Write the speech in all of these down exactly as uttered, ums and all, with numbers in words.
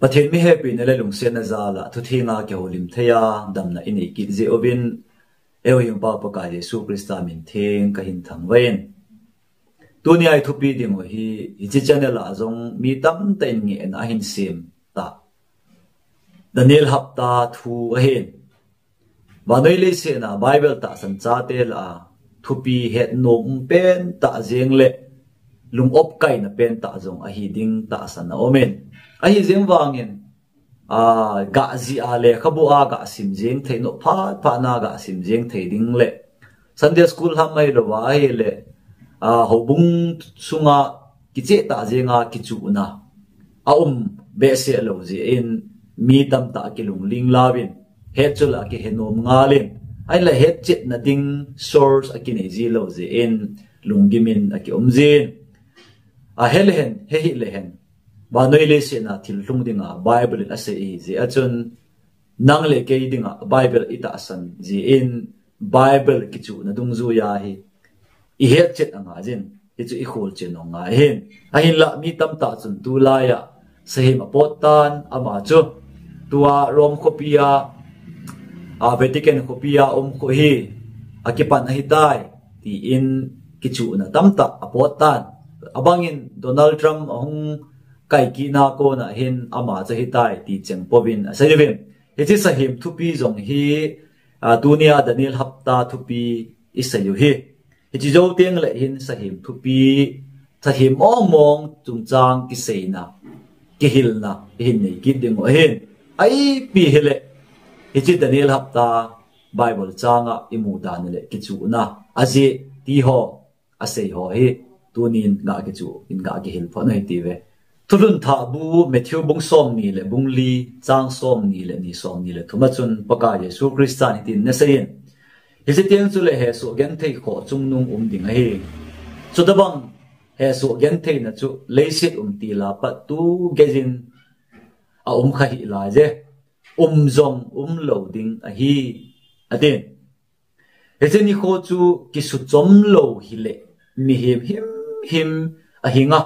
Pathen mi hepina le lungsetna jal a thuthenga kihoulim thei a damna inei kit jeh uvin, eiho hing Pa Pakai Jesu Christa min theng kahin thangvah in. Tunia i thupi ding u hi, hiche channel a jong mi tamtah in ngehna ahin sem tah Daniel hapta thu ahin. Vannoi leiset a Bible tahsan chate lah a thupi hetnom um pen tah jeng le lung-op kaina pen tah jong ahi ding tahsan aumin. Ahi jeng vangin, a, gah jih a lekhabu a gah sim jeng thei, nophat phat na gah sim jeng thei ding le Sunday school ham ahilouva ahile, a, houbung sunga kicheh tah jenga kichuhna aum behseh lou jeh in mi tamtah kilungling lauvin, hetchul a kihenom ngalin, ahinla hetchetna ding source akinei ji lou jeh in lunggim in akium jin. Ahe lehen, he hih lehen, vannoi leiset a thil lhung dinga Bible in asei ahi jeh a chun, nang le kei dinga Bible itahsan jeh in, Bible kichuhna dungjuia hi ihetchet angah jin, hichu ikholchen u angah ahin. Ahinla mi tamtah chun tulai a sahem apot tan, ama chu tua Rome khopi a, a, Vatican khopi a um khu hi akipan ahitai, tin kichuhna tamtah apot tan. Abangin Donald Trump ahung kaikitna kona hin ama chu ahitai ti cheng pouvin asei uvin. Hiche sahem thupi jong hi, a, tunia Daniel hapta thupi isei u hi. Hiche jou teng le hin sahem thupi, sahem mong mong chungchang kiseina, kihilna ihin nei kit ding u ahin. Ipi hile, hiche Daniel hapta Bible changa imu dan le kichuhna ajeh ti ho, asei ho hi, tunin gah kichuh in gah kihil phot u hite ve. Thulhun thah bu Matthew bung somni le bung li, chang somni le ni, somni le thum a chun Pakai Jesu Christan hitin anaseiyin, hiche teng chule hesoh genthei khoh chungnung um ding ahi. Chutabang hesoh gentheina chu leiset umtil a pat tu geiyin aum kha hih laiye, um jong um lou ding ahi, atin. Hiche nikho chu kisuchom lou hile, mihem himhim ahinga,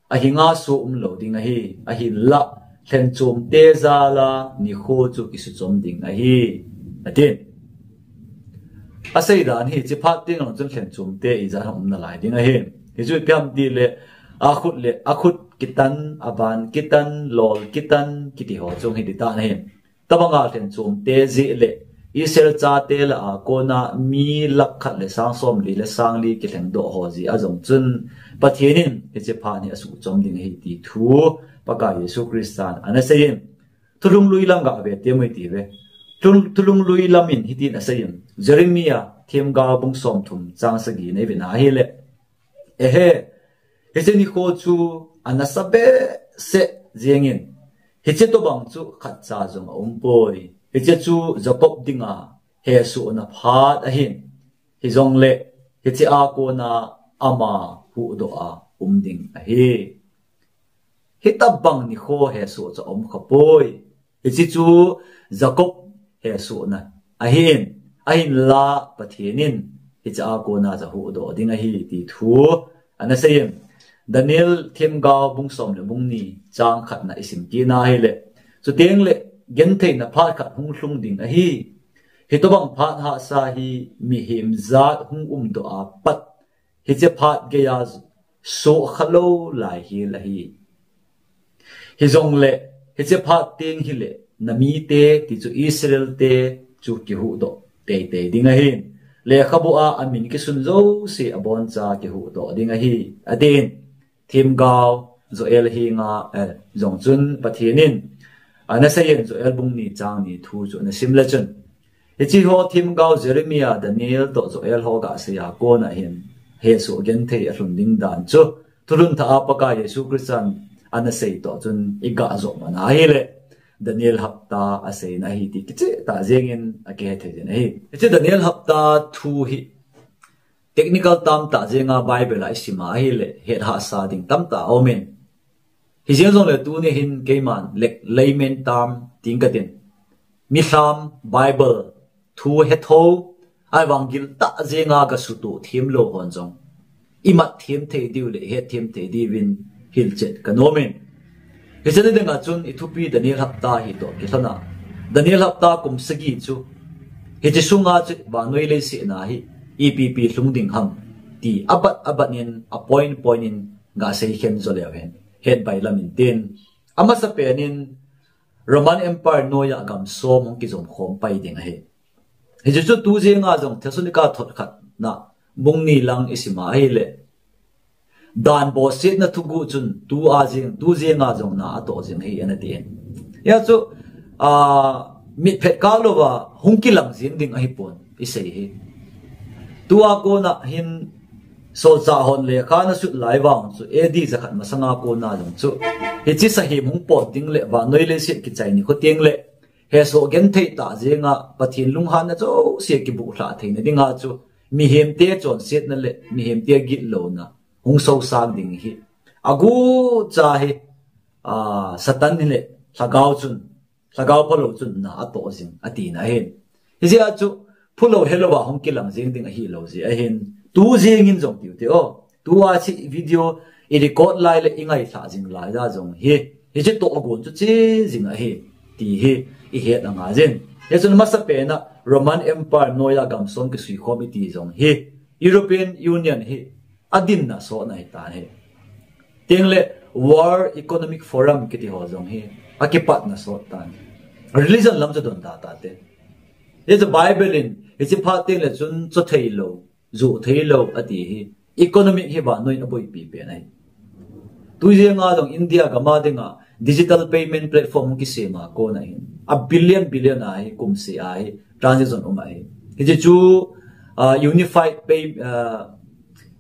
ahinga soh um lou ding ahi, ahinla lhenchomte jal a nikho chu kisuchom ding ahi, atin. Asei dan hi, hiche phat teng lang chun lhenchomte ijat ham um nalai ding ahi. Hichu ipi ham tile, akhut le, akhut kitan, aban kitan, lol kitan, kiti ho chung hi ti tan ahi. Tabanga lhenchomte jeh le Israel chate lah a kona mi lakh khat le sang somli le sang li kilhengdoh ho jeh a jong chun Pathen in hiche phat hi asuhchom ding ahi ti thu Pakai Jesu Christan anaseiyin. Thulhung lui lam gah ve temo iti ve. Thul-, thulhung lui lam in hitin aseiyin. Jeremiah themgao bung somthum chang sagi na ivena ahile, ehe, hiche nikho chu anasa behseh jengin, hiche tobang chu khatcha jong aumpoi. Hiche chu Jacob dinga hesohna phat ahin, hijongle hiche a kona ama huhdoh a um ding ahi. Hitabang nikho hesoh chu aum khapoi. Hiche chu Jacob hesohna ahin, ahinla Pathen in hiche a kona chu ahuhdoh ding ahi ti thu anaseiyin. Daniel themgao bung som le bung ni chang khatna isim kit na ahile, chuteng le gentheina phat khat hung lhung ding ahi. Hitobang phat hahsa hi mihem jat hung umdoh a pat hiche phat geiya soh khalou lai hel ahi. Hijongle hiche phat teng hile namite, ti chu Israel te chu kihuhdoh teitei ding ahin, lekhabu a amin kisun jouse aboncha kihuhdoh ding ahi, atin. Themgao Joel henga, eh, jong chun Pathen in anaseiyin, Joel bung ni chang ni thu chu nasim le chun, hiche ho themgao Jeremiah, Daniel toh Joel ho gasei a kona hin hesoh genthei alhun ding dan chu thulhun thah a Pakai Jesu Christan anasei toh chun igah jom ana ahile, Daniel hapta aseina ahi ti kicheh tah jengin akihe thei jin ahi. Hiche Daniel hapta thu hi technical tam tah jenga Bible a isim a ahile, het hahsa ding tamtah aumin. Hijeng jongle tuni hin keiman le-, layman term ting katin, milham Bible thu hetho, ahivang giltah jenga gasutoh themlou hon jong imat them thei diu le het them thei diuvin hilchet kanomin. Hiche ni dinga chun i thupi Daniel hapta hi toh kilhona, Daniel hapta kum sagi chu, hiche sunga chu vannoi leiset na hi ipi ipi lhung ding ham ti abat abat in, a point point in gasei khen jo leu hen, het bailam in tin. Amasapen in Roman Empire noiya gam som hung kijom khom pai ding ahi. Hichu chu tu jenga jong Thessalonica thot khat na bung ni lang i sima ahile, dan bosetna thuguh chun tu a jeng, tu jenga jong na atoh jeng ahi, ana tin. Hia chu, a, mitphet kah louva hung kilang jeng ding ahipon i sei hi. Tua kona hin solchah hon lekha ana sut lai vang chu A D jakhat masanga kona jong chu, hiche sahem hung pot ding le vannoi leiset kichai ni khu teng le, hesoh genthei tah jenga Pathen lunghanna jouse kibuhlhah theina dinga chu, mihemte chonsetna le mihemte gitlouna hung sosang ding hi aguhcha hi, a, Satan hi le lhagao chun, lhagao phalou chun na atoh jing atina ahin. Hijeh a chu, phulouva helouva hung kilang jeng ding ahilou jeh ahin, tu jengin jong tiu te o. Tua hiche video i record lai le i ngailhah jing lai a jong hi, hiche tohgon chu che jing ahi, ti hi i het angaiyin. Hichun amasapen a Roman Empire noiya gam som kisuikhom iti jong hi, European Union hi adinna sotna hitan ahi. Tengle World Economic Forum kiti ho jong hi akipatna sot tan. Religion lam chu donda tate. Hichu Bible in, hiche phat tengle chun cho theilou, ju theilou ati hi. Economic hi vannoiyin aboipi pen ahi. Tu jenga jong India gama dinga digital payment platform kisema kona hin, a billion billion a hi kumseh a hi transaction um ahi. Hiche chu, a, Unified Pay, a,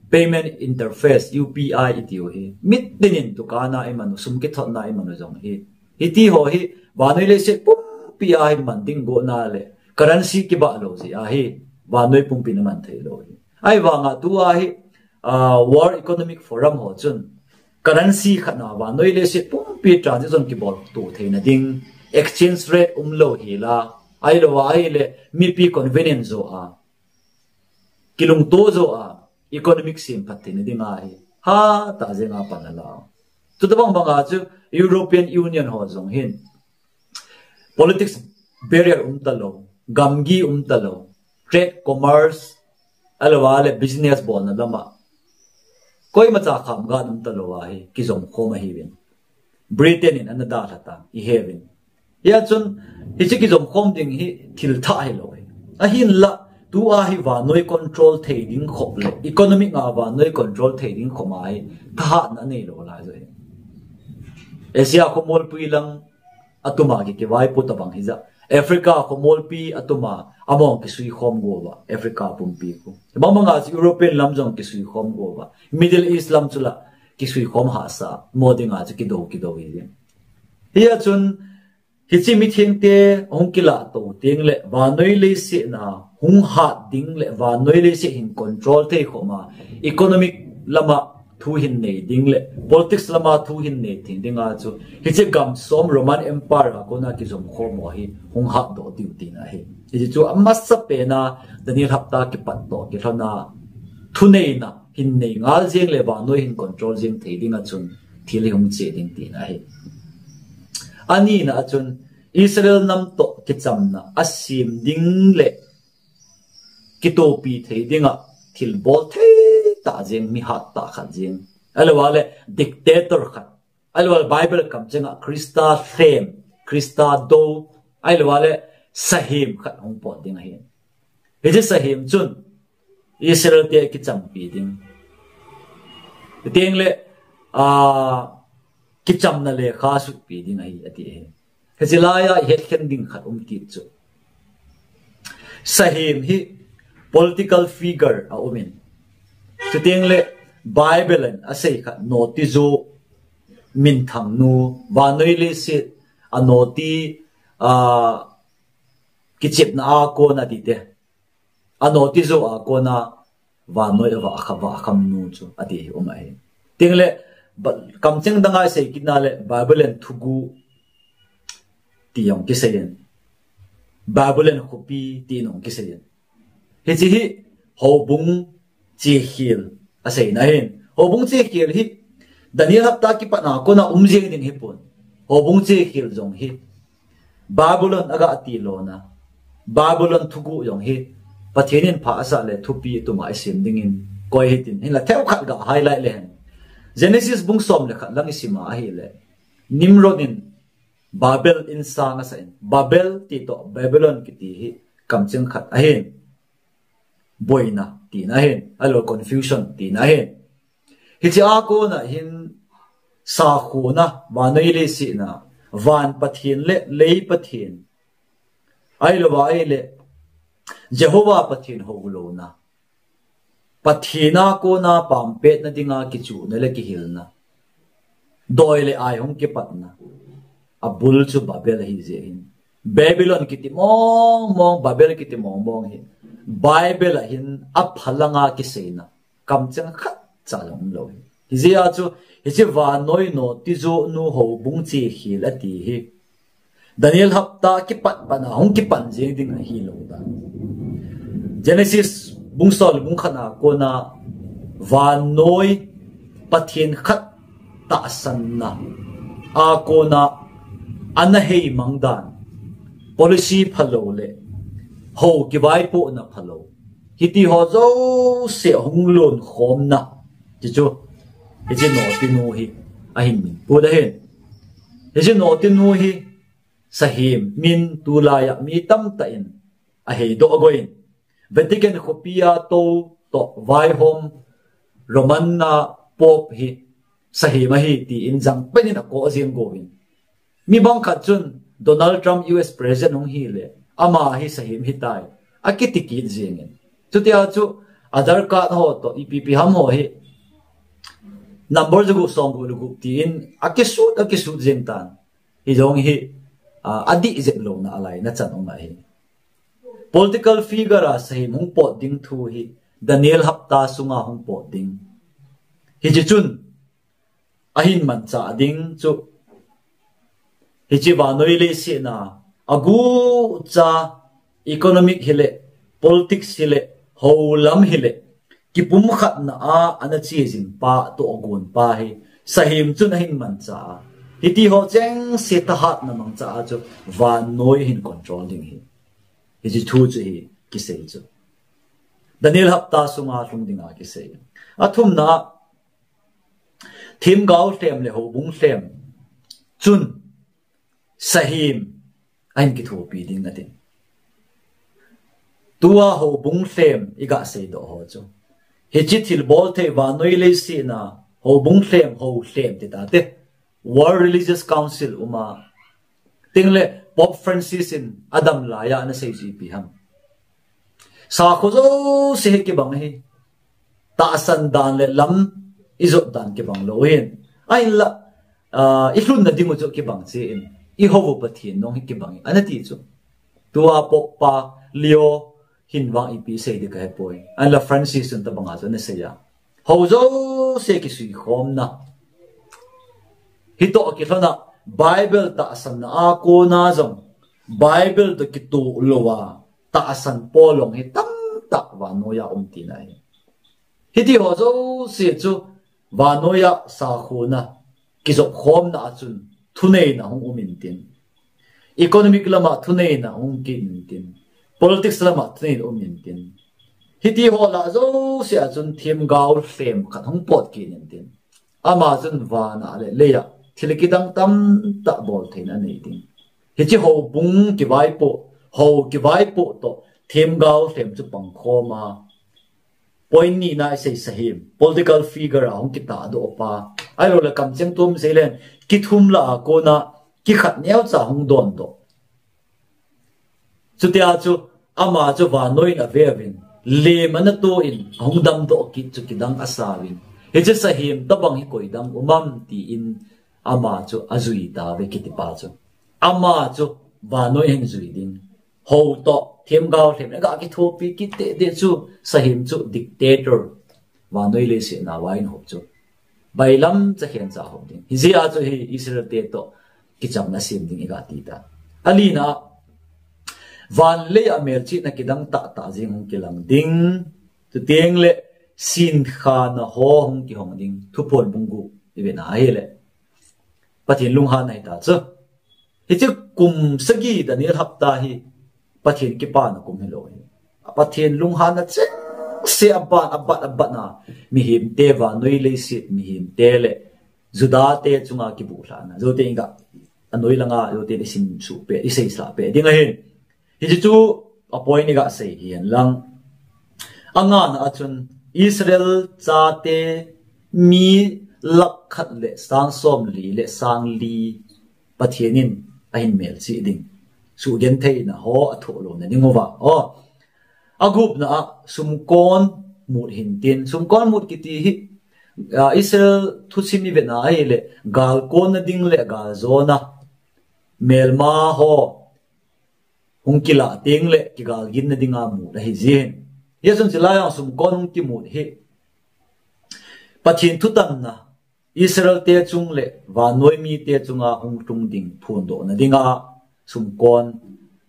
Payment Interface, U P I itiu hi. Mitinin tukana imanu, sum kithotna imanu jong hi, hiti ho hi vannoi leiset pumpi a hi man ding gona le currency kibah lou jeh a hi vannoi pumpi in aman theilou hi. Ahivanga tua hi, a, World Economic Forum ho chun currency khat na vannoi leiset pumpi transaction kibol to theina ding, exchange rate umlou hila, ahilouva ahile mipi convenient jo a, kilungto jo a, economic semphat theina dinga hi hatah jenga pan ala. Chutabang banga chu European Union ho jong hin politics barrier umtalou, gamgi umtalou, trade, commerce, ahilouva le business bolna lama koimacha khamgat umtalou a hi kijom khom ahiuvin. Britain in ana dalha tan, i heuvin. Hia chun, hiche kijom khom ding hi thil thah hilou hi. Ahinla, tua hi vannoi control thei ding khop le, economic a vannoi control thei ding khop a hi thahatna aneilou lai jo hi. Asia khomolpi lang atuma ki, kivaipo tabang hija. Africa khomolpi atuma among kisuikhom gova, Africa pumpi khu. Bang banga chu European lam jong kisuikhom gova, Middle East lam chula kisuikhom hahsa, mo dinga chu kidou, kidou hi. Hia chun, hiche mithengte hung kilah to tengle, vannoi leiset na hung hat ding le, vannoi leiset hin control thei khom a, economic lama thu hin nei ding le, politics lama thu hin nei thei dinga chu, hiche gam som Roman Empire a kona kijom khom ho hi hung hatdoh diu tina ahi. Hiche chu amasapen a Daniel hapta kipat toh kilhona thuneina hin nei ngal jeng le vannoi hin control jeng thei dinga chun thil hi hung che ding tina ahi. Anina a chun Israel nam toh kichamna asem ding le kitopi thei dinga thilbol thei tah jeng, mi hattah khat jeng, ahilouva le dictator khat, ahilouva le Bible kamchenga Christa lhem, Christa dou, ahilouva le sahem khat hung pot ding ahi. Hiche sahem chun Israel te kichampi ding. Tengle, a, kichamna lekha sutpi ding ahi, ati ahi. Hiche laiya i hetkhen ding khat um kit chu, sahem hi political figure aumin, chutengle Bible in asei khat, noti jo, minthang nu, vannoi leiset a noti, a, kichepna a kona tite, a noti jo a kona vannoi a vah kha, vah kham nu chu ati hi um ahi. Tengle, ba-, kamcheng danga i sei kitna le Babylon thuguh ti jong kiseiyin, Babylon khopi ti jong kiseiyin. Hiche hi houbung chekhel aseina ahin. Houbung chekhel hi Daniel hapta kipatna kona um jeng ding hipon. Houbung chekhel jong hi Babylon aga tilona, Babylon thuguh jong hi Pathen in pha asah le thupi tuma isem dingin koi hitin, hinla themkhat ga highlight le hen. Genesis bung som le khat lang isima ahile, Nimrod in Babel insang asah in, Babel ti toh Babylon kiti hi kamcheng khat ahin, boina tina ahin, ahilou confusion tina ahin. Hiche a kona hin sakhona, vannoi leiset na, van Pathen le lei Pathen, ahilouva ahile Jehovah Pathen houlouna, Pathen a kona pampetna dinga kichuhna le kihilna, doi le ai hung kipatna, abul chu Babel ahi jeh hin, Babylon kiti mong mong, Babel kiti mong mong hi Bible a hin aphalanga kiseina kamcheng khat cha jong umlou hi. Hijeh a chu, hiche vannoi notijonu houbung chekhel ati hi Daniel hapta kipat patna hung kipan jeng ding ahilou dan. Genesis bung som le bung khat na kona vannoi Pathen khat tahsanna a kona ana heimang dan, policy phalou le hou kivaipohna phalou, hiti ho jouse hung lonkhomna, hichu, hiche notinu hi ahin min put ahin. Hiche notinu hi sahem min tulaiya mi tamtah in aheidoh agoin, Vatican khopia tou toh vaihom Roman a Pope hi sahem ahi tin jangpen in akoh jeng gouvin, mi bang khat chun Donald Trump U S President hung hile ama hi sahem hitai akiti kit jengin, chutia chu Aadhaar card ho toh ipi ipi ham ho hi number jagup somgup le gup tin akisut akisut jeng tan. Hijong hi adih jep louna alaina chan um ahi. Political figure a sahem hung pot ding thu hi Daniel hapta sunga hung pot ding. Hiche chun ahin manchah ding chu, hiche vannoi leiset na aguhcha economic hile, politics hile, houlam hile, kipumkhatna a ana che jing pa toh agon pa hi sahem chun ahin manchah a, hiti ho chengse thahatna mangcha a chu vannoi ahin control ding hi, hiche thu chu hi kisei chu Daniel hapta sunga lhung dinga kisei. Athumna, themgao lhem le houbung lhem chun sahem ahin kithopi ding atin. Tua houbung lhem iga seidoh ho chu, hiche thilbol thei vannoi leiset na houbung lhem, hou lhem ti tate, World Religious Council uma, tengle Pope Francis in adam laiya ana sei chu ipi ham, sakho jouse hi kibang ahi, tahsan dan le lam ijot dan kibang lou hin, ahinla ilhunna dingu chu kibang cheh in, ihou u Pathen nong hi kibang in ana ti chu. Tua Pope pa Leo hin vang ipi sei ding kahepoi, ahinla Francis chun tobanga chu ana sei a, hou jouse kisuikhomna, hitoh kilhona, Bible tahsanna a kona jong Bible toh kitoh louva tahsan polong hi tamtah vannoiya um tina ahi. Hiti ho jouse chu vannoiya sakhona, kijopkhomna a chun thuneina hung um intin, economic lama thuneina hung kit intin, politics lama thuneina um intin, hiti ho lah jouse a chun themgao lhem khat hung pot kit intin, ama chun vana le leiya thil kidang tamtah bol theina anei ding. Hiche houbung kivaipoh, hou kivaipoh toh themgao lhem chu pangkhoma, point nina isei sahem, political figure a hung kitahdoh pa, ahiloule kamcheng tom sei len, kithum lah a kona kikhat neocha hung dondoh. Chutia chu ama chu vannoi in aveuvin, lem ana to in ahung damdoh kit chu kidang asauvin, hiche sahem tobang hi koidang um am tin ama chu ajui tauve kitipa chu. Ama chu vannoi ahin jui ding, hou toh themgao lhem le aga kithopi kit tete chu, sahem chu dictator, vannoi leiset nauva ahin hop chu, bailam chakhen cha hop ding. Hijeh a chu hi Israel te toh kichamna sem ding iga ti ta. Alina, van le leiya melchihna kidang tahtah jeng hung kilang ding, chutengle sinkhana ho hung kihong ding. Thuphon bung gup ivena ahile, Pathen lunghanna hita chu. Hichu kum sagi Daniel hapta hi Pathen kipana kum hilou hi. Pathen lunghanna chengse aban, aban, aban a, mihemte, vannoi leiset mihemte le Juda te chunga kibuhlahna. Jote inga, anoi langa, jote isim suh pe, isei sah pe ding ahin. Hichu chu a point iga sei hihen lang. Angana a chun Israel chate mi lakh khat le sang som li le sang li Pathen in ahin melchih ding. Sugentheina ho athoh louna ding uva. O. Agupna a sumkon mut hintin. Sumkon mut kiti hi, a, Israel thusim ivetna ahile galkonna ding le galjona melma ho hung kilah teng le kigalginna dinga mut ahi jin. Hichun chulai a sumkon hung kimut hi Pathen thutanna Israel te chung le vannoi mite chunga hung lhung ding phondohna dinga sumkon,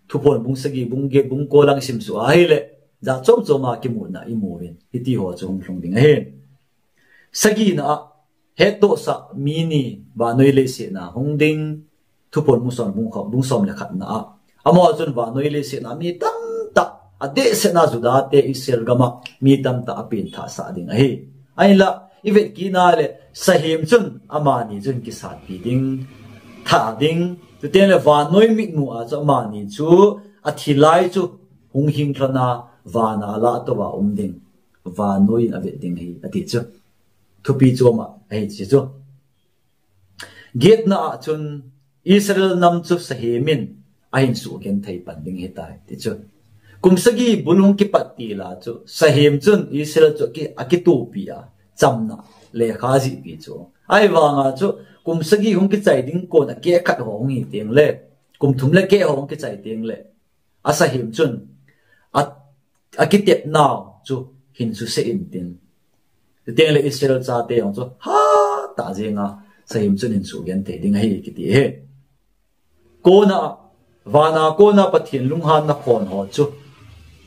Thuphon bung sagi, bung get, bung ko lang isim suh ahile, jat chom choma kimutna imu uvin, hiti ho chu hung lhung ding ahi. Sagina a, hettohsah mi ni vannoi leiset a hung ding, Thuphon bung som, bung kho, bung som le khatna a. Amaho chun vannoi leiset a mi tamtah, adehset a Juda te Israel gam a mi tamtah apenthah sah ding ahi. Ahinla, ivet kit na le, sahem chun amani chun kisatpi ding, thah ding, chuteng le vannoi mitmu a chu amani chu athi lai chu hung hing lhon a, vana alah tou a um ding, vannoi in avet ding ahi, ati chu. Thupi chom a, ahi chi chu. Getna a chun Israel nam chu sahem in ahin sugenthei pan ding ahitai, ti chu. Kum sagi bul hung kipat til a chu, sahem chun Israel chu aki, akitopi a, chamna lekha jihpi chu. Ahivanga chu, kum sagi hung kichai ding kon a keh khat ho hung hi teng le, kum thum le keh ho hung kichai teng le, asahem chun, a, akitepnau chu hin suse intin. Chuteng le Israel chate jong chu hatah jenga sahem chun hin sugenthei ding ahi kiti ahi. Kona, vana kona Pathen lunghanna khon ho chu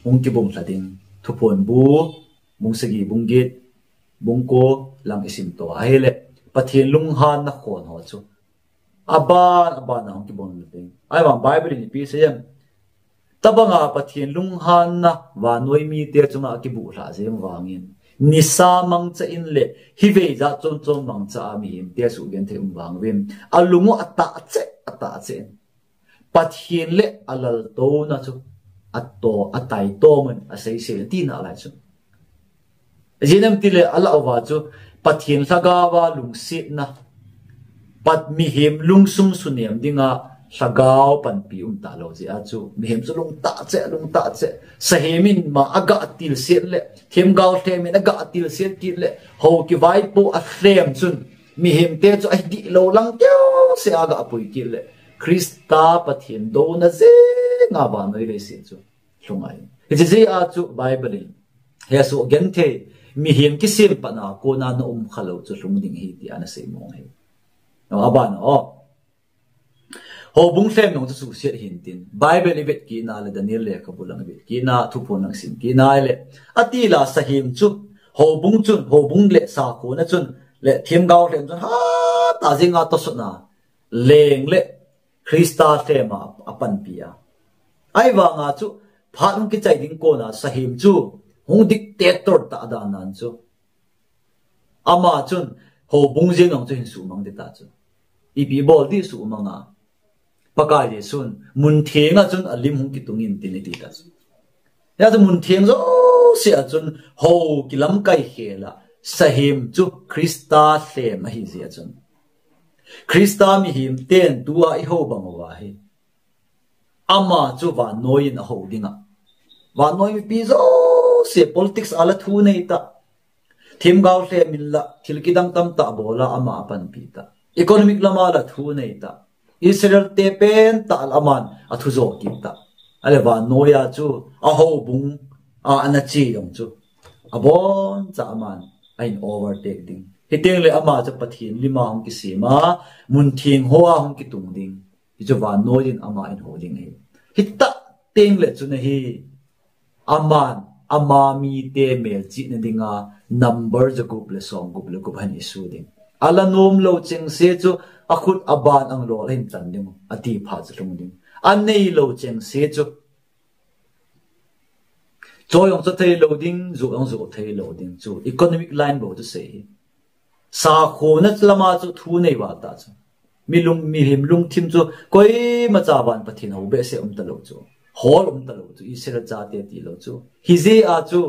hung kibung lha ding. Thuphon bu, bung sagi, bung get, bung ko lang isim to ahile, Pathen lunghanna khon ho chu aban, aban a hung kibung lha ding. Ahivang Bible in ipi asei em? Tabanga Pathen lunghanna vannoi mite chunga akibuhlhah jeng vangin, nisa mangcha in le hivei jat chom chom mangcha a mihemte sugenthei um vang uvin, alung u atah cheh, atah cheh in, Pathen le alaltouna chu ato, ataitom un aseisei tina lai chu. Ijeh inem itile alah uva chu Pathen lhagao a lungsetna, Pat, mihem lungsung sunem dinga lhagao panpi um talou jeh a chu mihem chu lungtah cheh, lungtah cheh. Sahem in ma aga tilset le, themgao lhem in aga tilset kit le, hou kivaipo alhem chun mihemte chu ahi dihlou lang keuseh a aga pui kit le, Christa Pathen douna jenga vannoi leiset chu lhung ahi. Hiche jeh a chu Bible in, hesoh genthei, mihem kisem patna kona na um khalou chu lhung ding ahi tia ana sei mong ahi. Aban a, o. Houbung lhem jong chu suhset hintin. Bible ivet kit na le Daniel lekhabu lang ivet kit na, Thuphon lang isim kit na le, atil a sahem chu, houbung chun, houbung le sakhona chun, le themgao lhem chun hatah jenga tosotna leng le Christa lhem a apanpi a. Ahivanga chu phat hung kichai ding kona sahem chu hung dictator tah dan nan chu, ama chun houbung jeng jong chu hin suhmang ding ta chu. Ipi bol ding suhmang a? Pakai Jesun, mun thenga chun alim hung kitung intin iti ta chu. Hia chu mun theng jouse a chun hou kilamkai khel a sahem chu Christa lhem ahi jeh a chun, Christa mihem ten tua ihou bang uva hi, ama chu vannoi in ahou ding a. Vannoi mipi jouse politics a la thu nei ta. Themgao lhem in la thil kidang tamtah bol a ama apanpi ta. Economic lama la thu nei ta. Israel te pentah la aman athu jo kit ta. Ale vannoi a chu ahoubung a ana che jong chu aboncha aman ahin overtake ding. Hiteng le ama chu Pathen lim a hung kisem a, mun theng hoa hung kitung ding. Hichu vannoi in ama ahin hou ding ahi. Hitah teng le chun ahi, aman ama mite melchihna dinga number jagup le somgup le gup ahin issue ding. Ala nomlou chengse chu akhut aban anglol ahin chan ding, ati phat chu lhung ding. Anei lou cheng se chu. Cho jong cho thei lou ding, jo jong jo thei lou ding chu. Economic line bou chu sei hi. Sakho na lama chu thu nei val ta chu. Mi lung, mihem lungthim chu koima cha van Pathen hou behseh um ta lou chu. Hol um ta lou chu. Israel chate ti lou chu. Hijeh a chu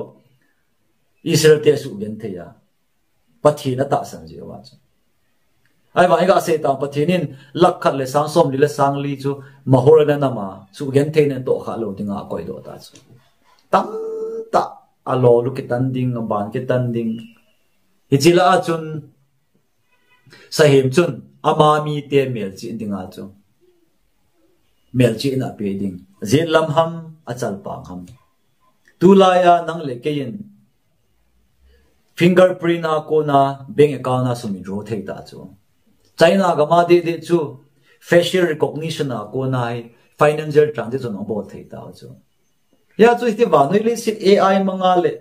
Israel te suhgenthei a Pathen atahsan jeh uva chu. Ahivang iga sei ta Pathen in lakh khat le sang som li le sang li chu Mahor na nam a suhgenthei na toh kha lou dinga akoi doh ta chu. Tamtah alol u kitan ding, aban kitan ding. Hiche lah a chun Sahem chun ama mite melchih dinga chu melchihna pe ding. Jet lam ham, achalpang ham. Tulai a nang le kei in fingerprint a kona bank account a sum withdraw thei ta chu. China gam a deh deh chu facial recognition a kona hi financial transaction abol thei ta chu. Hia chu hiti vannoi leiset A I manga le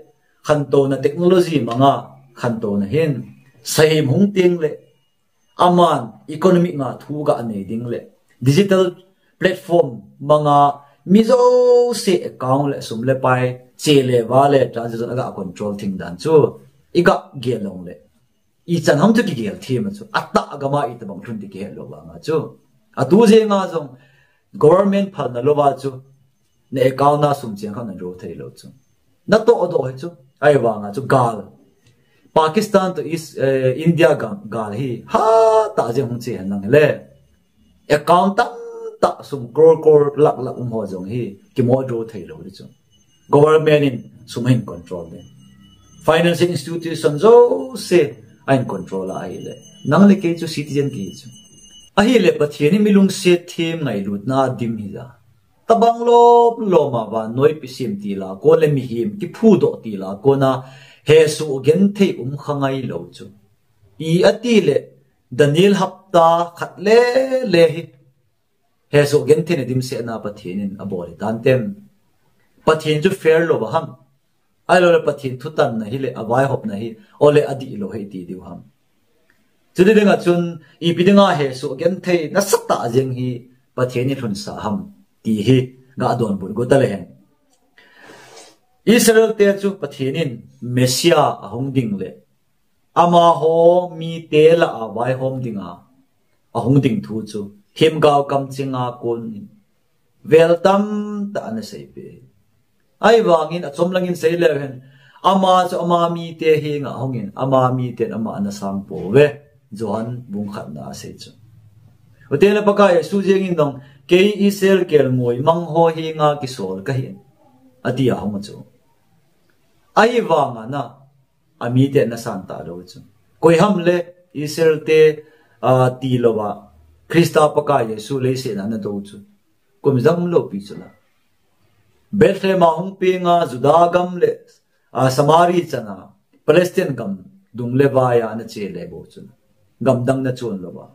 khantouna technology manga khantouna hin sahem hung teng le aman economic nga thu ga nei ding le digital platform manga mi jouse account le sum le pai che le va le transaction aga control thing dan chu iga gel long le ichan ham chu kigel them a chu atah gam a itobang lhun ti kihet lou vanga chu atu jenga jong government phalna louva chu na account a sum cheng khat na draw thei lou chu. Na toh doh hi chu. Ahivanga chu gal. Pakistan to East, eh, India ga-, gal hi hatah jeng hung che hen lang le. Account tamtah sum crore crore lakh lakh um ho jong hi kimo draw thei lou di chu. Government in sum ahin control de. Financial institution jouse ahin control a ahile. Nang le kei chu citizen kihi chu. Ahile Pathen in mi lungset them ngailutna dim hi ja. Tabang lom lom a vannoi pisim til a kon le mihem kiphudoh til a kona hesoh genthei um kha ngai lou chu. I ati le Daniel hapta khat le le hi hesoh genthei na dimset na Pathen in abol hi tan tem. Pathen chu fair lou va ham. Ahilou le Pathen thutanna hi le avaihopna hi ole adih lou hi ti diu ham. Chuti dinga chun ipi dinga hesoh genthei nasatah jeng hi Pathen in lhunsa ham ti hi ga donbut go ta le hen. Israel te chu Pathen in Messiah ahung ding le amaho mite lah a vaihom dinga ahung ding thu chu himgao kamchinga kon in vel tamtah ana seipeh. Ahivangin achom langin sei leu hen ama chu ama mite henga ahungin ama miten ama ana sang pouve. Johan bung khatna asei chu. Ute le Pakai Jesu jengin dong kei Israel kelngoi mang ho henga kisol kahin ati ahung chu. Ahivanga na amite ana san ta lou chu. Koi ham le Israel te, ah, ti louva Christa Pakai Jesu leiset a ana dou chu. Kum jang lou pi chu la. Bethlehem a hung penga Juda gam le, ah, Samari chana Palestine gam dung le vai a ana che le bou chu. Gam dang na chon louva.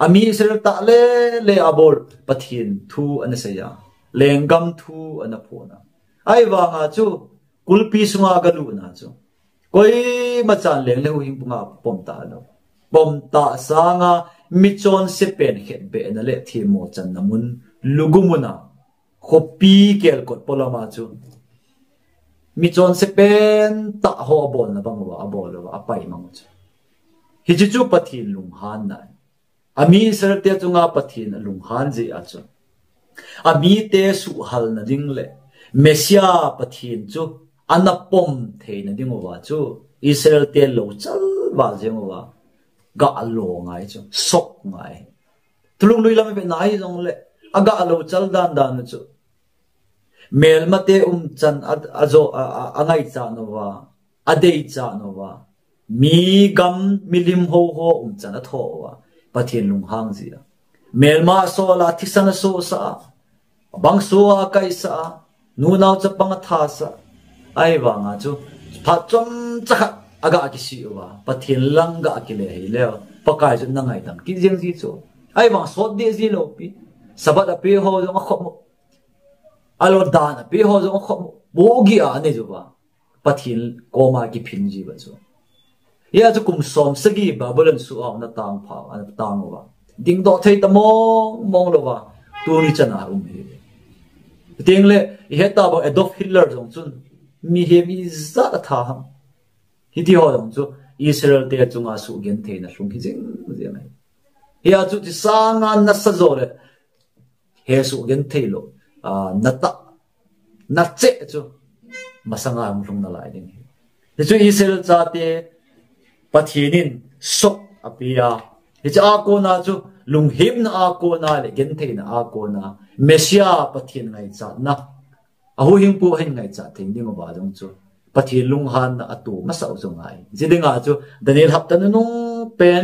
Ami Israel tah le le abol Pathen thu ana seiya. Lenggam thu ana phona. Ahivanga chu kulpi sunga galutna chu. Koima chan leng le huhhing punga pom ta lou. Pom ta sanga michonse pen khetbehna le themmo channa mun lugu muna. Khopi kelkot polama chu. Michonse pen tah ho abolna bang uva, abol uva, apai mang u chu. Hiche chu Pathen lunghanna. Ami Israel te chunga Pathen alunghan jeh a chu. Amite suhhalna ding le Messiah Pathen chu ana pom theina ding uva chu. Israel te louchal val jeng uva. Ga lo ngai chu. Sok ngai. Thulhung lui lam i vetna ahi jongle, aga louchal dan dan u chu. Melmate umchan a, a jo, a, a, angaichat uva, adeichat uva. Mi gam, milim ho ho umchan athoh uva. Pathen lunghang jeh a. Melma asol a, thisan asosah a. Bangso a kaisah a, nunao chapang athasah. Ahivanga chu, phat chomcha khat aga kisih uva, Pathen lang ga kile hileu. Pakai chu na ngaidam kit jeng ji chu. Ahivang sot deh ji lou pi. Sabbath ape ho jong akhop u. Ahilou dan ape ho jong akhop u. Bogi a anei uva. Pathen koma kiphin ji uva chu. Hia chu kum som sagi Babylon suh a ana tang pha, ana tang uva. Dingdoh thei ta mong mong louva, tuni chana um hi. Tiang le, i het ta bang Adolf Hitler jong chun, mihem ijat a tha ham. Hiti ho jong chu, Israel te chunga suhgentheina lhung hi jing jing ahi. Hia chu ti sanga nasa jo le, he suhgenthei lou, a, natah, nache chu, masanga hung lhung nalai ding hi. Hichu Israel chate Pathen in sok apeh a. Hichu a kona chu lunghemna a kona le gentheina a kona Messiah Pathen ngaichatna, ahuhhingpu ahin ngaichat thei ding uva jong chu Pathen lunghanna atoh masau chu ngai. Hiti dinga chu Daniel hapta nunung pen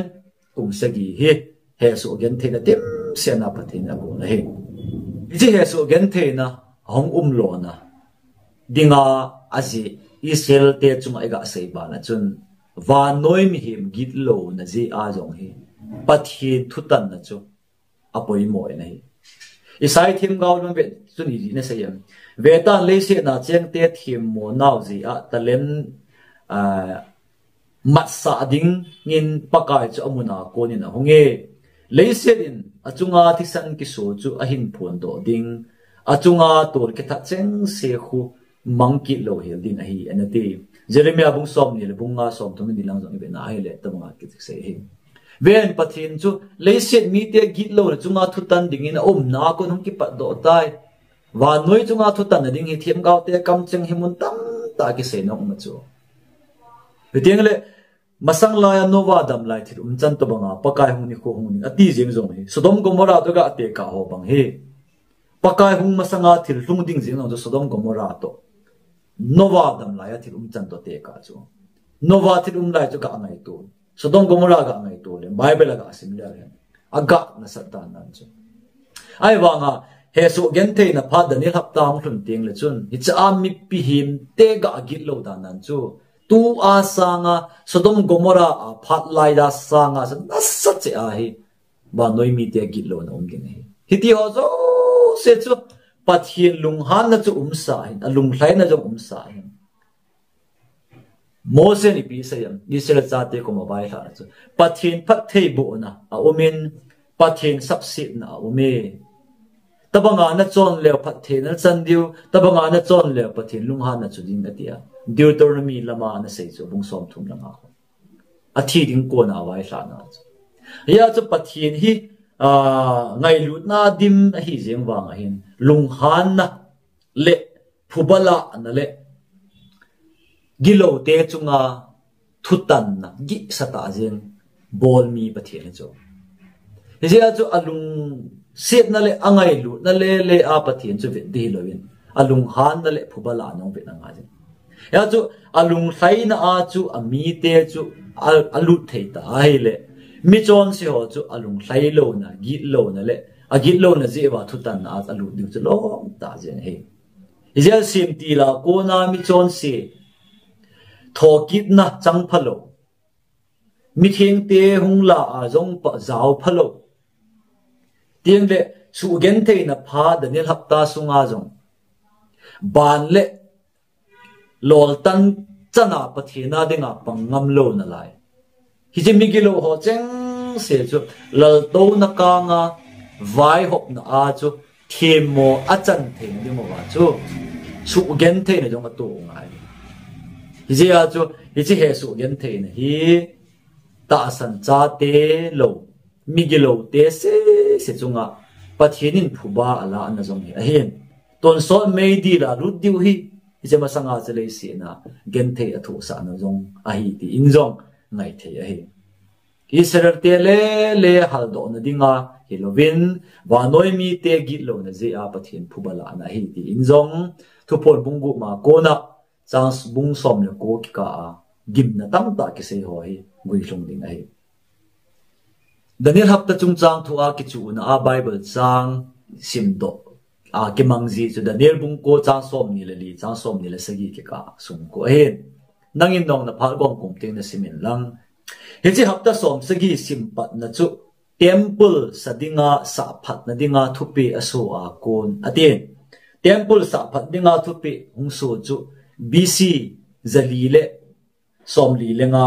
kum sagi hi he suhgentheina dimset a Pathen in agon ahi. Hiche he suhgentheina ahung um lona dinga ajeh Israel te chunga iga sei bana chun vannoi mihem gitlouna jeh a jong hi Pathen thutanna chu apoimo in ahi. Isaiah themgao lang vet chun hiti ana sei em. Vetan leiset a chengte themmo nau jeh a talent, ah, matsah dingin Pakai chu amun a konin ahung e. Leiset in achunga thisan kiso chu ahin phondoh ding. Achunga tol kithat chengse khu mang kit louhel ding ahi, ana ti. Jeremiah bung somni le bung nga, somthum le ni lang jong i vet na ahile, tabanga kisei ahi. Ven Pathen chu leiset mite gitlouna chunga thutan dingin aumna a kon hung kipatdoh tai. Vannoi chunga thutanna ding hi themgao te kamcheng hi mun tamtah a kisei nung um a chu. Hiti le, masang laiya Noah damlai thil umchan tobanga Pakai hung nikho hung ding ati jeng jong hi Sodom Gomorrah toh ga tekah ho bang hi. Pakai hung masanga thil lhung ding jeng jong chu Sodom Gomorrah toh Noah damlaiya thil umchan toh tekah chu. Noah thil um lai chu ga ngaito. Sodom Gomorrah ga ngaito le, Bible a ga sim le hen. Aga nasat dan nan chu. Ahivanga, he suhgentheina phat Daniel hapta hung lhun teng le chun, hiche a mipi hemte ga gitlou dan nan chu. Tua sanga Sodom Gomorrah a phat lai a sanga sa nasa cheh ahi. Vannoi mite gitlouna um ding ahi. Hiti ho jouse chu Pathen lunghanna chu umsa ahin, alunglhaina jong umsa ahin. Mose in ipi asei em, Israel chate koma vailhahna chu. Pathen phattheibohna aumin, Pathen sapsetna aume. Tabanga nachon leu phattheina nachan diu, tabanga nachon leu Pathen lunghanna chu ding atia. Deuteronomy lama ana sei chu, bung somthum langa. Athi ding kona availhahna chu. Hia chu Pathen hi, ah, ngailutna dim ahi jeng vang ahin, lunghanna le phuba lahna le gilou te chunga thutanna gihsa tah jeng bol mi Pathen ahi chu. Hijeh a chu alungsetna le angailutna le le a Pathen chu vet ding hilouvin, alunghanna le phuba lahna jong vetna ngai jeng. Hia chu alunglhaina a chu amite chu a, alut thei ta ahile, michonse ho chu alunglhai louna, gitlouna le agitlouna jeh uva thutanna a alut diu chu lom tah jeng ahi. Hijeh a semtil a kona michonse thokitna chang phalou, mithengte hung la a jong pajao phalou. Tiang le suhgentheina phat Daniel hapta sunga jong ban le loltan chana Pathen a dinga pang ngam lou nalai. Hiche migilou ho chengse chu laltouna kanga vaihopna a chu themmo achan theina ding uva chu suhgentheina jong atoh ngai. Hijeh a chu hiche he suhgentheina hi tahsan chate lou, migilou te sese chunga Pathen in phuba alahna jong hi ahin. Tonsot meidil a lut diu hi, hiche masanga chu leiset a genthei athohsahna jong ahi tin jong ngai thei ahi. Israel te le le haldohna dinga hilouvin, vannoi mite gitlouna jeh a Pathen phuba lahna ahi tin jong Thuphon bung gup ma kona chang bung som le ko kikah a gimna tamtah kisei ho hi guilhung ding ahi. Daniel hapta chungchang thu a kichuhna a Bible chang simdoh a kimang ji chu Daniel bung ko chang somni le li, chang somni le sagi kikah sung khu ahin. Nangin nong na phat gong kum teng na sim in lang. Hiche hapta som sagi sim patna chu temple sa dinga sahphatna dinga thupeh aso a kon atin. Temple sahphat dinga thupeh hung so chu B C jali le somli le nga,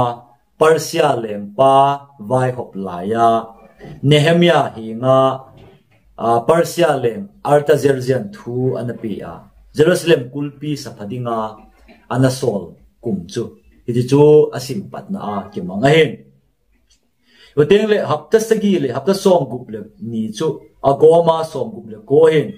Persia lengpa vaihop laiya Nehemiah henga, a, Persia leng Artaxerxes thu ana pe a, Jerusalem kulpi sapha dinga ana sol kum chu, hiti chu asim patna a kimang ahin. Chuteng le hapta sagi le hapta somgup le ni chu agoma somgup le ko ahin.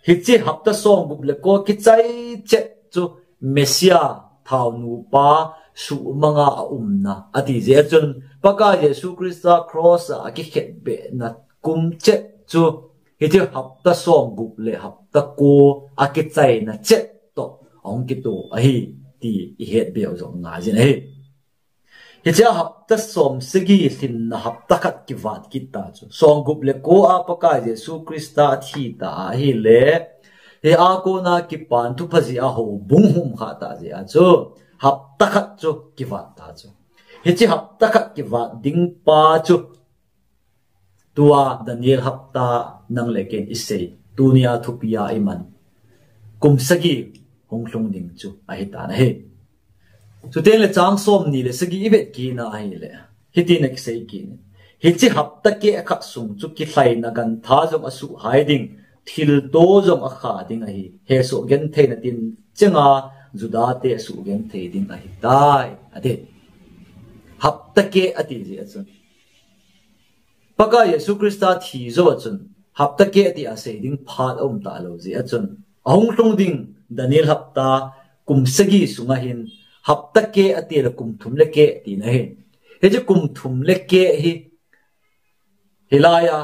Hiche hapta somgup le ko kichai chet chu Messiah thao nupa suhmanga aumna ati jeh a chun, Pakai Jesu Christa cross a akikhetbehna kum chet chu hiche hapta somgup le hapta ko akichaina chet toh ahung kito ahi ti ihet beu jong ngai jin ahi. Hiche a hapta somsagi lhinna hapta khat kivat kit ta chu, somgup le ko a Pakai Jesu Christa athi ta ahile, hia kona kipan thupha jeh a houbung hum kha ta jeh a chu hapta khat chu kivat ta chu. Hiche hapta khat kivat ding pa chu tua Daniel hapta nang le ken isei, tunia thupia iman, kum sagi hung lhung ding chu ahitan ahi. Chuteng le chang somni le sagi ivet kit na ahile, hitin akisei kit in, hiche hapta keh khat sung chu kilhaina gantha jong asuhhai ding, thilto jong akha ding ahi, hesoh gentheina tin chenga Juda te asuh genthei ding ahitai, ati. Hapta keh ati jeh a chun, Pakai Jesu Christa thi jou a chun hapta keh tia sei ding phat aum talou jeh a chun, ahung lhung ding Daniel hapta kum sagi sunga hin hapta keh ati le kum thum le keh tina ahi. Hiche kum thum le keh hi, hilaiya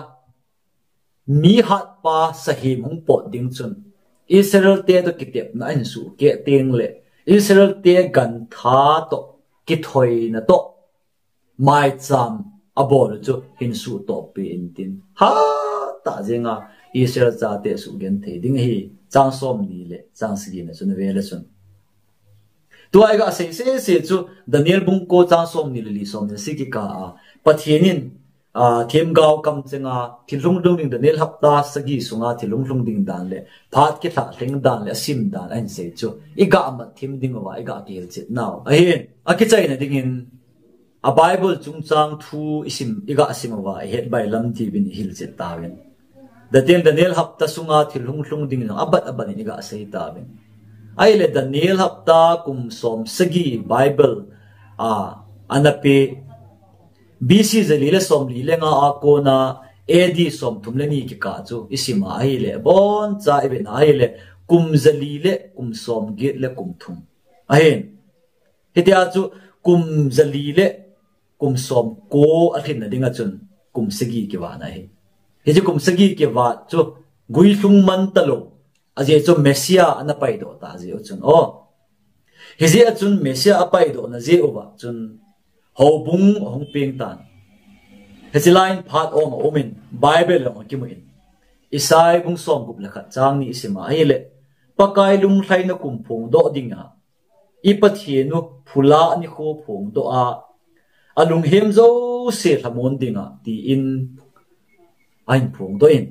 mi hatpa sahem hung pot ding chun, Israel te toh kitepna ahin suhkeh teng le, Israel te gantha toh kithoina toh maicham abol chu hin suhtoh peh intin, hatah jenga Israel chate suh genthei ding ahi. Chang somni le chang sagina chun avel a chun, tua iga sei sese chu Daniel bung ko chang somni le li, somni le sagi kikah a, Pathen in, a, themgao kamchenga thil hung lhung ding, Daniel hapta sagi sunga thil hung lhung ding dan le phat kilha lhing dan le asim dan ahin sei chu iga mat thim diuva iga kihilchet nau ahin, akichaina dingin a Bible chungchang thu isim, iga sim uva ihet bailam diuvin ihilchet tauvin. Chuteng Daniel hapta sunga thil hung lhung ding jong abat abat in iga sei tauvin. Ahile Daniel hapta kum somsagi Bible a ana pe, B C jali le somli le nga a kona A D somthum le ni kikah chu isim a ahile, aboncha ivet na ahile, kum jali le kum somget le kum thum ahin. Hitia chu kum jali le kum somko alhinna dinga chun kum sagi kivat na ahi. Hiche kum sagi kivat chu guilhung man talou, ajeh chu Messiah ana paidoh ta jeh u chun, o, hijeh a chun Messiah apaidohna jeh uva chun houbung ahung peng tan. Hiche lai in phat ong aumin, Bible ong akimun, Isai bung somgup le khat chang ni isim a ahile, Pakai lunglhaina kum phongdoh dinga, i Pathen u phulah nikho phongdoh a, alunghem jouse lhamon dinga, tin ahin phongdoh in.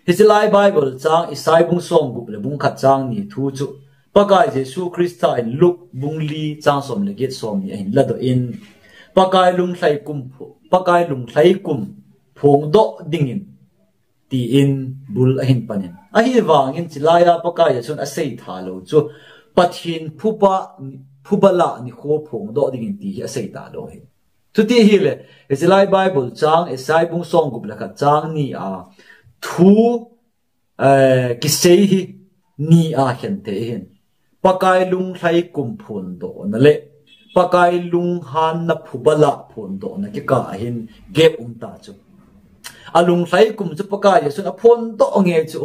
Hiche lai Bible chang Isai bung somgup le bung khat chang ni thu chu Pakai Jesu Christa in Luke bung li chang som le get, somni ahin ladoh in, Pakai lunglhai kum pho-, Pakai lunglhai kum phongdoh dingin tin bul ahin panin. Ahivangin chulaiya Pakai Jesun asei talou chu Pathen phuba, phuba lah nikho phongdoh dingin ti hi asei talou ahi. Chuti ahile, hiche lai Bible chang Isai bung somgup le khat chang ni a thu, eh, kisei hi ni a khen thei ahin. Pakai lunglhai kum phondohna le Pakai lunghanna phuba lah phondohna kikah a hin gap um ta chu. Alunglhai kum chu Pakai Jesun aphondoh nge chu,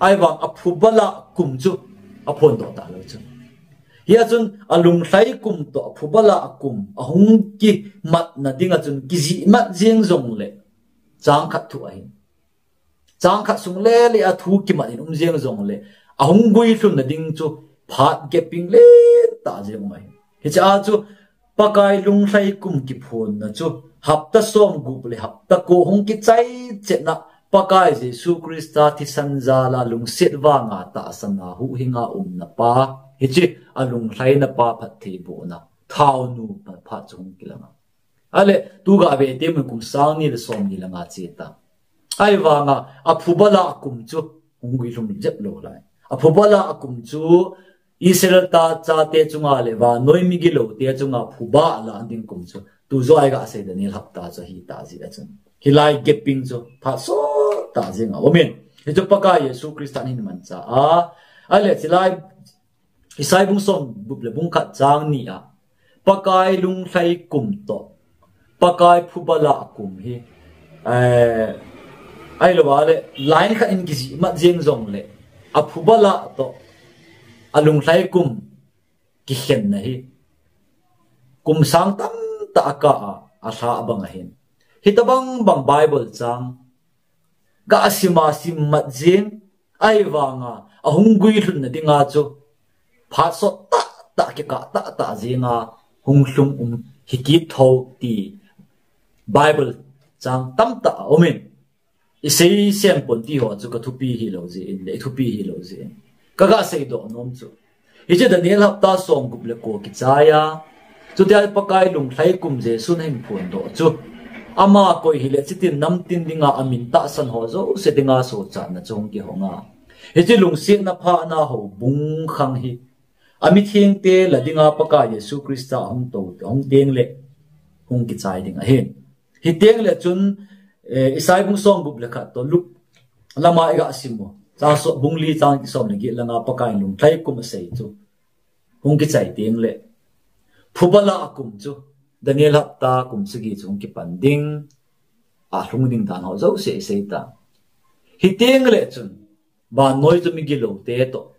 ahivang aphuba lah kum chu aphondoh talou chu. Hia chun alunglhai kum toh aphuba lah kum ahung kimatna dinga chun kijihmat jeng jongle chang khat thu ahin. Chang khat sung le le a thu kimat in um jeng jongle, ahung guilhunna ding chu phat gap ing le tah jeng um ahi. Hiche a chu Pakai lunglhai kum kiphonna chu hapta somgup le hapta ko hung kichai chetna, Pakai Jesu Christa thisan jal a lungset vanga tahsan a huhhinga umna pa, hiche alunglhaina pa phattheibohna thaonu phat chu hung kilang a. Ale, tu ga ve te mun kum sang ni le som ni le nga che ta. Ahivanga, aphu bala akum chu, hung guilhung jep lou lai. Aphu bala akum chu, Israel ta chate chunga le vannoi migilou te chunga phuba la ding kum chu. Tu joh a iga sei Daniel hapta chu hi ta ji a chun. Hilai gaping chu, phat sot ta jing a. Amen. Hichu Pakai Jesu Christa hin mancha a. Ale, chilai Isai bung som gup le bung khat chang ni a. Pakai lunglhai kum toh. Pakai phu bala kum hi. Eh, ahilou le, line khat in kijih mat jeng jong le. Aphu bala toh. Alunglhai kum kikhenna hi. Kum sang tamtah a kah a, alha bang ahin. Hitabang bang Bible chang. Ga sim a sim mat jeng, ahivanga, ahung guilhun na dinga chu, phat sot tah tah kikah tah tah jenga, hung lhung um hi kit tho ti Bible chang tamtah a um in. Isei sem pon ti ho chu ka thupi hilou jeh in, le i thupi hilou jeh in. Ka ga seidoh nom chu. Hiche Daniel hapta som gup le ko kichai a. Chutia Pakai lunglhai kum Jesun ahin phondoh chu. Ama koi hile chitin namtin dinga amin tahsan ho jouse dinga sochatna chu hung kihong a. Hiche lungsetna phana houbung khang hi. Amithengte la dinga Pakai Jesu Christa hung to, hung teng le hung kichai ding ahin. Hiteng le chun, eh, Isai bung som gup le khat toh Luke lama iga sim u. Chang som, bung li chang som le get langa Pakai lunglhai kum asei chu. Hung kichai teng le. Phu bala kum chu. Daniel hapta kum sagi chu hung kipan ding. Alhung ding dan ho jouse isei ta. Hiteng le chun. Vannoi chu migilou te toh.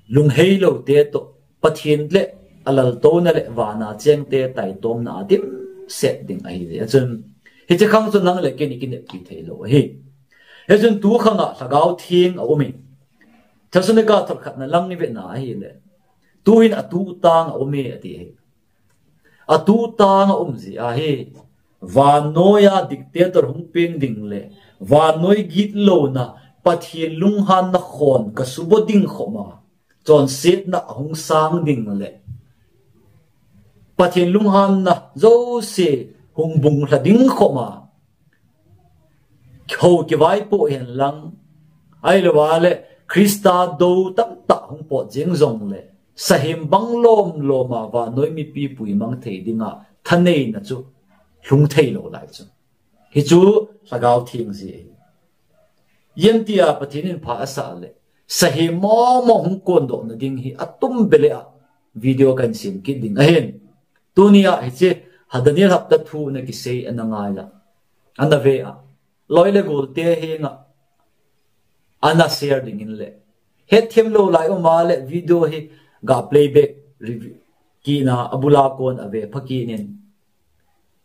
Lunghei lou te toh. Pathen le alaltouna le vana chengte taitomna a dimset ding ahi. Achun, hiche khang chu nang le kei i kinepi thei lou ahi. Hichun tu khang a Lhagao Theng aum in. Thessalonica thot khatna lang i vetna ahile. Tuhin atutang aum e ati ahi. Atutang aum jeh ahi. Vannoiya dictator hung peng ding le. Vannoi gitlouna. Pathen lunghanna khon kasubo ding khoma. Chonsetna ahung sang ding le. Pathen lunghanna jouse hung bunglha ding khoma. Ho kivaipoh hen lang. Ahilou le Christa dou tamtah hung pot jeng jong le. Sahem bang lom lom a vannoi mipi puimang thei dinga thaneina chu lhung thei lou lai chu. Hichu Lhagao Theng jeh ahi. Ijemtia Pathen in pha asah le. Sahem momo hung kondoh na ding hi atum bele a video kan sem kit ding ahin. Tunia hiche ha Daniel hapta thu na kisei ana ngai la. Ana ve a. Loi le gol te henga. Ana share ding in le. Hetthem lou lai um a le video hi ga playback review. Kina abula kon ave pha kinin.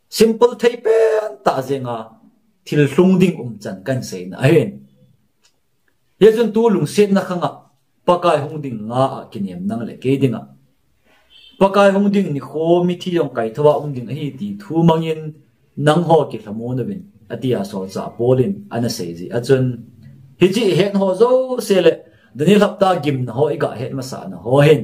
Simple thei pen tah jenga thil lhung ding um chan kan seina ahin. Hichun tu lungsetna khang a Pakai hung ding nga a kinem nang le kei dinga. Pakai hung ding nikho mithi jong kaitho a um ding ahi ti thu mangin nangho kilhamon uvin atia solchah Paul in ana sei jeh achun. Hiche i het ho jouse le Daniel hapta gimna ho i ga het masana ho hin.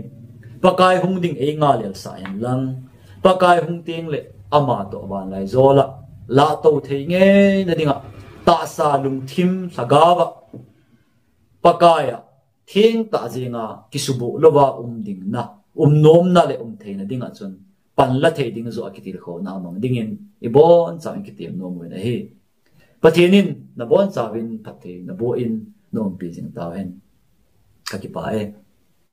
Pakai hung ding ei ngalel sah hen lang. Pakai hung teng le ama toh vanlaijol a. Lahto thei ngeina dinga. Tahsa lungthim lhagao a. Pakai a. Thengtah jenga. Kisubuh louva um ding na. Um nomna le um theina dinga chun. Panla thei ding joh a kitilkhouna amang dingin. I boncha in kitem nom uvin ahi. Pathen in nabonchauvin phatthei naboh in naumpi jing tauhen. Ka kipah e.